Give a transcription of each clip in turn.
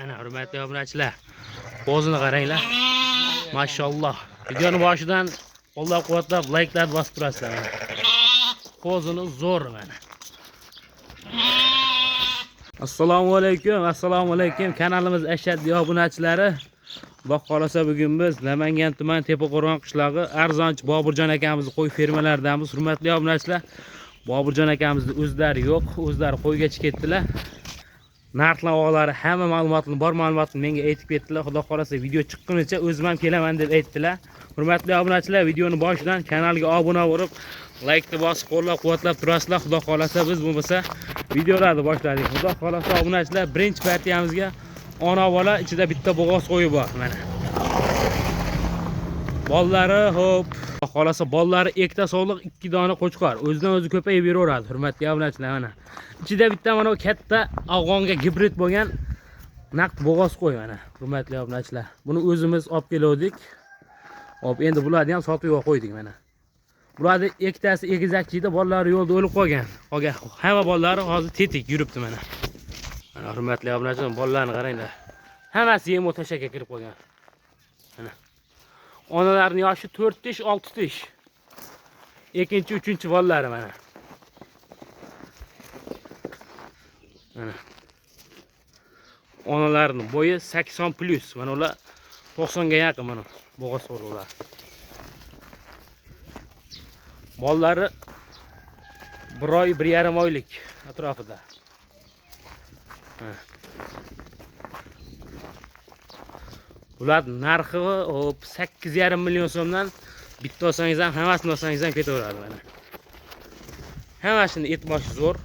Ana hurmatli obunachilar, qo'zini qaranglar. Mashalloh. Videoni boshidan qo'llab-quvvatlab, layklar bosib turasizlar mana. Qo'zini zo'r mana. Assalomu alaykum, assalomu alaykum. Kanalimiz ashaddiy obunachilari. Xudo xolasa bugun biz Namangan tuman Tepaqo'rg'on qishlog'i arzonchi Boburjon akamizni qo'y fermalaridamiz. Hurmatli obunachilar, Boburjon akamizni o'zlari yo'q, o'zlari qo'yga chiqib ketdilar. Narxlar og'alari hamma ma'lumotni, bor ma'lumotni menga aytib ketdilar. Xudo xolasa video chiqqunicha o'zim ham kelaman deb aytdilar. Hurmatli obunachilar, videoni boshidan kanalga obuna bo'lib, laykni bosib, qo'llab-quvvatlab turasizlar. Xudo xolasa biz bo'lmasa videolarni boshladik. Xudo xolasa obunachilar, birinchi partiyamizga ona bola ichida bitta bo'g'oz qo'yi bor mana. Bollari xo'p, xolasa bollari ikkita sog'liq, ikki dona qo'chqor. O'zidan o'zi ko'payib yuraveradi, hurmatli obunachilar mana. Ichida bitta mana katta afg'onga gibrid bo'lgan naqd bo'g'oz qo'y mana, hurmatli obunachilar. Buni o'zimiz olib keluvdik. Hop, endi bularni ham sotuvga qo'ydik mana. Bularni ikkitasi egizakchi edi, bolalari yo'lda o'lib qolgan. Qolgan hamma bolalari hozir tetik yuribdi mana. Mana hurmatli obunachilar, bolalarni qaranglar. Hammasi yem o'tashakka kirib qolgan. Mana. Onalarning yoshi 4 tish, 6 tish. Ikkinchi, uchinchi bolalari mana. Mana. Onalarning bo'yi 80 plus. Mana ular 90 ga yaqin mana bo'g'oz qo'rg'ular. Bolalari 1 oy, 1,5 oylik atrofida. Ular narxi hop 8,5 million so'mdan bitta olsangiz ham, hammasini olsangiz ham ketaveradi mana. Hammasini et boshi zo'r.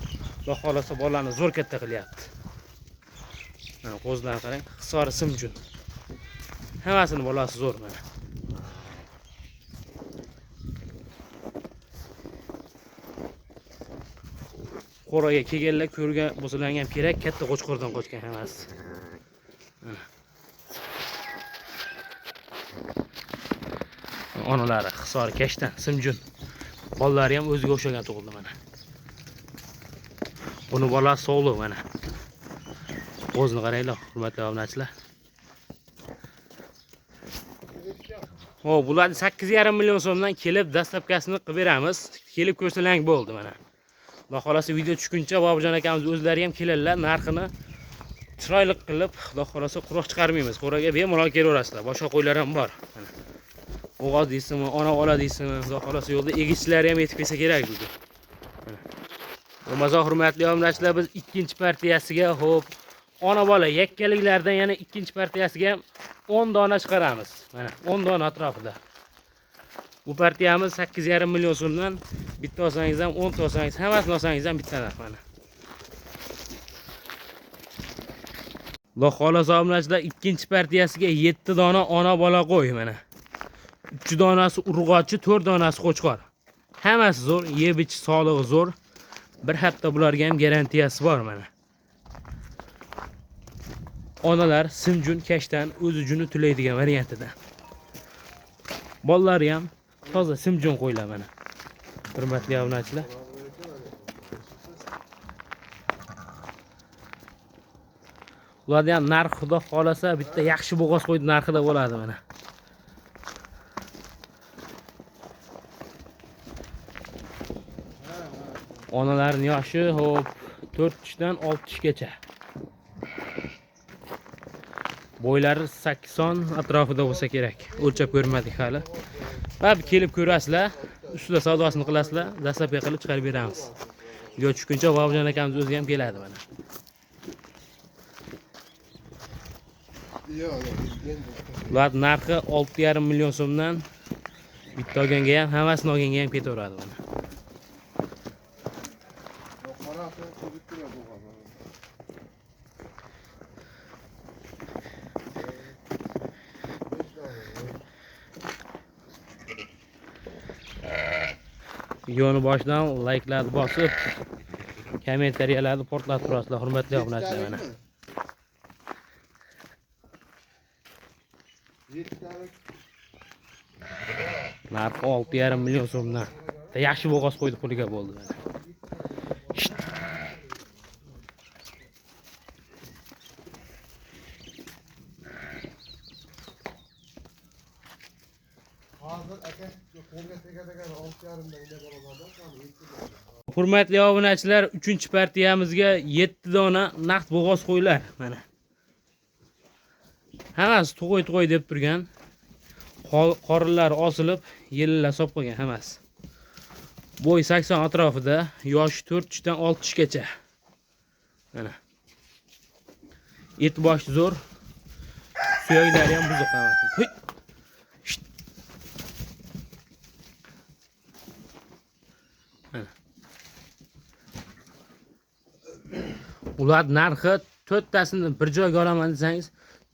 Xudo xolasa bolalarni zo'r katta qilyapti. Mana qo'zlarni qarang, hisori simjun. Hammasini bolasi zo'r mana. Qo'raga kelganlar ko'rgan bo'lsalar ham kerak, katta qo'chqordan qochgan hammasi. Mana. Onalari hisori kashtan, simjun. Bolalari ham o'ziga o'xshagan tug'ildi mana. Buni bolasi sog'liq mana. Qo'zni qaranglar, hurmatli obunachilar. Xo'p, bularni 8,5 million so'mdan kelib dastlabkasini qilib beramiz. Kelib ko'rsalang bo'ldi mana. Xudo xolasa video tushguncha Boburjon akamiz o'zlari ham keladilar, narxini chiroyli qilib, Xudo xolasa quruq chiqarmaymiz. Qo'raga bemalol kelaverasizlar. Boshqa qo'ylar ham bor. Mana. Bo'g'oz deysizmi, ona bola deysizmi, Xudo xolasa yo'lda egizchilari ham yetib kelsa kerak bugun. Bo'lmasa hurmatli obunachilar, biz ikkinchi partiyasiga, xo'p, ona bola yakkaliklardan yana ikkinchi partiyasiga ham 10 dona chiqaramiz. Mana 10 dona atrofida. Bu partiyamiz 8,5 million so'mdan bitta olsangiz ham, 10 ta olsangiz, hammasini olsangiz ham bitta narx mana. Xudo xolasa obunachilar, ikkinchi partiyasiga 7 dona ona bola qo'y mana. 3 donasi urg'ochi, 4 donasi qo'chqor. Hammasi zo'r, yeb ichish sog'lig'i zo'r. Bir hafta bularga ham garantiyasi bor mana. Onalar simjun kashtan o'zi juni tulaydigan variantida. Bolalari ham toza simjun qo'ylar mana. Hurmatli obunachilar. Ularni ham narx Xudo xolasa bitta yaxshi bo'g'oz qo'ydi narxida bo'ladi mana. Onalarning yoshi hop 4 tishdan 6 tishgacha. Bo'ylari 80 atrofida bo'lsa kerak. O'lchab ko'rmadik hali. Va kelib ko'rasizlar, ustida savdosini qilasizlar, dastlabki qilib chiqarib beramiz. Video tushguncha Boburjon akamiz o'zi ham keladi mana. Ular narxi 6,5 million so'mdan bitta olganga ham, hammasini olganga ham ketaveradi mana. Videoni boshidan layklarni bosib, kommentariyalarni portlatib turasizlar, hurmatli obunachilar mana. Narxi 6,5 million so'mdan. Yaxshi bo'g'oz qo'ydi puliga bo'ldi mana. Hozir aka qo'lga tegadigan 6,5 dan ila bolalardan soni 7 dona. Hurmatli obunachilar, 3-partiyamizga 7 dona naqd bo'g'oz qo'ylar mana. Hammasi tug'oy-tug'oy deb turgan. Qorinlari osilib, yellar solib qo'ygan hammasi. Bo'y 80 atrofida, yoshi 4 tishdan 6 tishgacha. Mana. Et bosh zo'r. Suyaklari ham buzuq hammasi. Huy! Shit. Mana. Ular narxi to'rttasini bir joyga olaman desangiz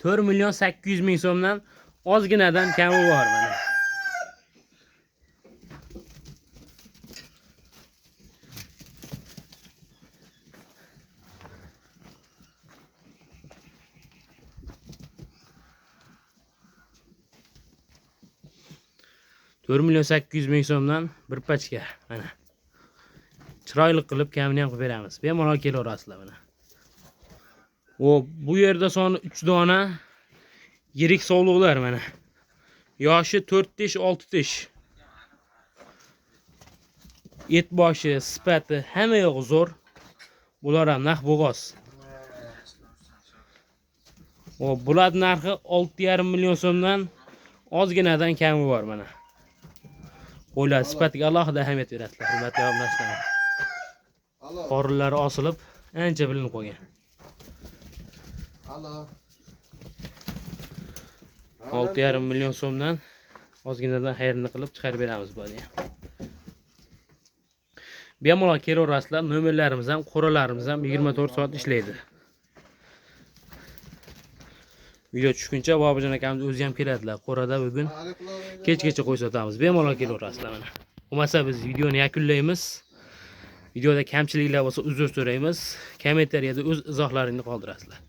4 million 800 ming so'mdan ozginadan kami bor mana. To'rt million sakkiz yuz ming so'mdan bir pachka mana. Chiroyli qilib kamini ham qilib beramiz. Bemalol kelaverasizlar mana. O bu yerda soni 3 dona yirik sovliqlar mana. Yoshi 4 tish, 6 tish. Et boshi, sifati hamma yo'g'i zo'r. Bular ham naq bo'g'oz. O bular narxi 6,5 million so'mdan ozginadan kami bor mana. Qo'ylar sifatiga alohida ahamiyat berasizlar, hurmatli obunachilar. Alo. Qorinlari osilib, ancha bilinib qolgan. Alo. 6,5 million so'mdan ozginadan xayrini qilib chiqarib beramiz bularni ham. Bemalol kelaverasizlar, nomerlarimiz ham, qo'ralarimiz ham 24 soat ishlaydi. Video tushguncha Boburjon akamiz o'zi ham keladilar. Qo'rada bugun kechgacha qo'y sotamiz. Bemalol kelaverasizlar mana. Bo'lmasa biz videoni yakunlaymiz. Videoda kamchiliklar bo'lsa uzr so'raymiz. Kommentariyada o'z izohlaringizni qoldirasizlar.